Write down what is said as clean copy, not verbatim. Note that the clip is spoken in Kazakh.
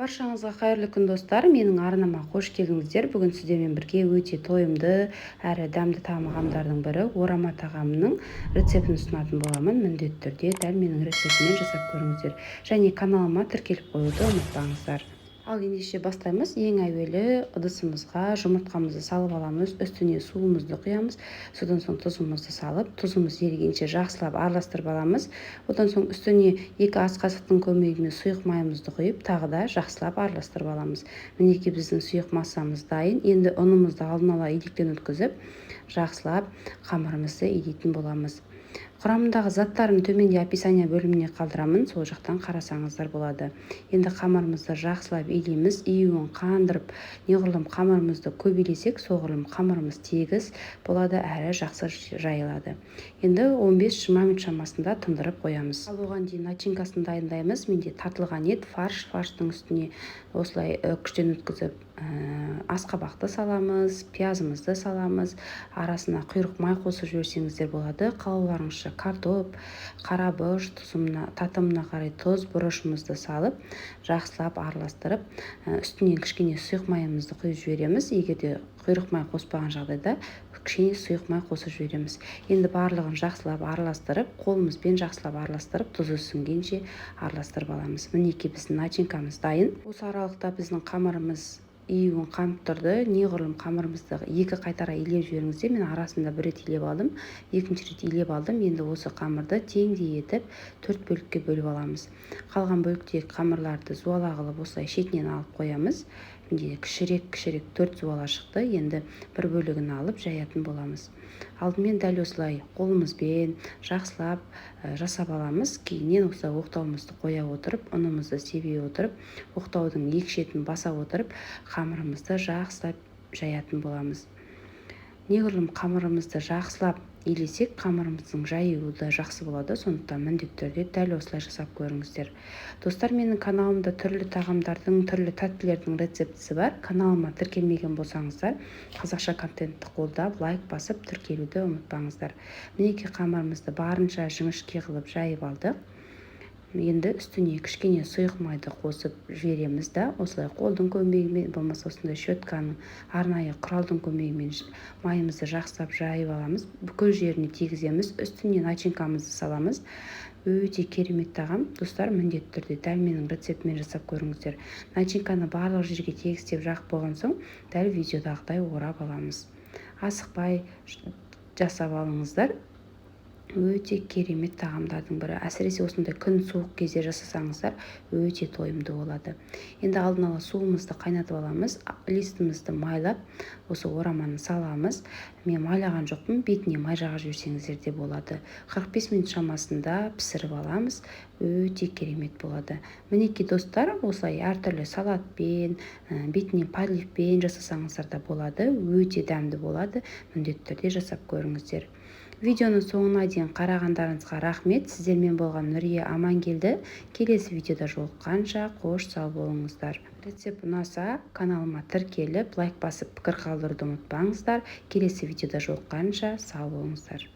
Баршаңызға қайырлы күн, достар! Менің арнама қош келдіңіздер! Бүгін сіздермен бірге өте тойымды әрі дәмді тағамдардың бірі – орама тағамының рецептін ұсынатын боламын. Міндетті түрде дәл менің рецептіммен жасап көріңіздер және каналыма тіркеліп қоюды ұмытпаңыздар. Ал ендеше бастаймыз. Ең әуелі ыдысымызға жұмыртқамызды салып аламыз, үстіне суымызды құямыз, содан соң тұзымызды салып, тұзымыз ерігенше жақсылап араластырып аламыз. Одан соң үстіне 2 ас қасықтың көмегімен сұйық майымызды құйып, тағы да жақсылап араластырып аламыз. Мінекей, біздің сұйық массамыз дайын. Енді ұнымызды алдын ала електен өткізіп, жақсылап қамырымызды илейтін боламыз. Құрамындағы заттарын төменде описание бөліміне қалдырамын, сол жақтан қарасаңыздар болады. Енді қамырымызды жақсылап илейміз, июін қандырып. Неғұрлым қамырымызды көп илесек, соғұрлым қамырымыз тегіс болады әрі жақсы жайылады. Енді 15-20 минут шамасында тындырып қоямыз. Ал оған дейін начинкасын дайындаймыз. Менде тартылған ет, фарш. Фарштың үстіне осылай күштен өткізіп, асқабақты саламыз, пиязымызды саламыз, арасына құйрық май қосып жіберсеңіздер болады, қалауларыңызша картоп, қара бұрыш, тұзымына, татымына қарай тұз, бұрышымызды салып, жақсылап араластырып, үстінен кішкене сұйық майымызды құйып жібереміз. Егер де құйрық май қоспаған жағдайда, кішкене сұйық май қосып жібереміз. Енді барлығын жақсылап араластырып, қолымызбен жақсылап араластырып, тұзы сіңгенше араластырып аламыз. Мінекей, біздің начинкамыз дайын. Осы аралықта біздің қамырымыз июін қанып тұрды. Неғұрлым қамырымызды екі қайтара илеп жіберіңіздер. Мен арасында бір рет илеп алдым, екінші рет илеп алдым. Енді осы қамырды теңдей етіп төрт бөлікке бөліп аламыз. Қалған бөліктегі қамырларды зуала қылып, осылай шетінен алып қоямыз. Міне, кішірек кішірек төрт зуала шықты. Енді бір бөлігін алып жаятын боламыз. Алдымен дәл осылай қолымызбен жақсылап жасап аламыз. Кейіннен осылай оқтауымызды қоя отырып, ұнымызды себе отырып, оқтаудың екі шетін баса отырып, қамырымызды жақсылап жаятын боламыз. Неғұрлым қамырымызды жақсылап илесек, қамырымыздың жаюы да жақсы болады. Сондықтан міндетті түрде дәл осылай жасап көріңіздер. Достар, менің каналымда түрлі тағамдардың, түрлі тәттілердің рецептісі бар. Каналыма тіркелмеген болсаңыздар, қазақша контентті қолдап, лайк басып, тіркелуді ұмытпаңыздар. Мінекей, қамырымызды барынша жіңішке қылып жайып алдық. Енді үстіне кішкене сұйық майды қосып жібереміз да, осылай қолдың көмегімен, болмаса осындай щетканың, арнайы құралдың көмегімен майымызды жақсылап жайып аламыз, бүкіл жеріне тигіземіз. Үстіне начинкамызды саламыз. Өте керемет тағам, достар! Міндетті түрде дәл менің рецептіммен жасап көріңіздер. Начинканы барлық жерге тегістеп жағып болған соң, дәл видеодағыдай орап аламыз. Асықпай жасап алыңыздар. Өте керемет тағамдардың бірі. Әсіресе осындай күн суық кезде жасасаңыздар, өте тойымды болады. Енді алдын ала суымызды қайнатып аламыз. Листімізді майлап, осы ораманы саламыз. Мен майлаған жоқпын, бетіне май жағып жіберсеңіздер де болады. 45 минут шамасында пісіріп аламыз, өте керемет болады. Мінекей, достар, осылай әртүрлі салатпен, бетіне поливпен жасасаңыздар да болады, өте дәмді болады. Міндетті түрде жасап көріңіздер. Видеоны соңына дейін қарағандарыңызға рахмет! Сіздермен болған Нүрия Амангелді. Келесі видеода жолыққанша, қош сау болыңыздар! Рецепт ұнаса, каналыма тіркеліп, лайк басып, пікір қалдыруды ұмытпаңыздар. Келесі видеода жолыққанша, сау болыңыздар!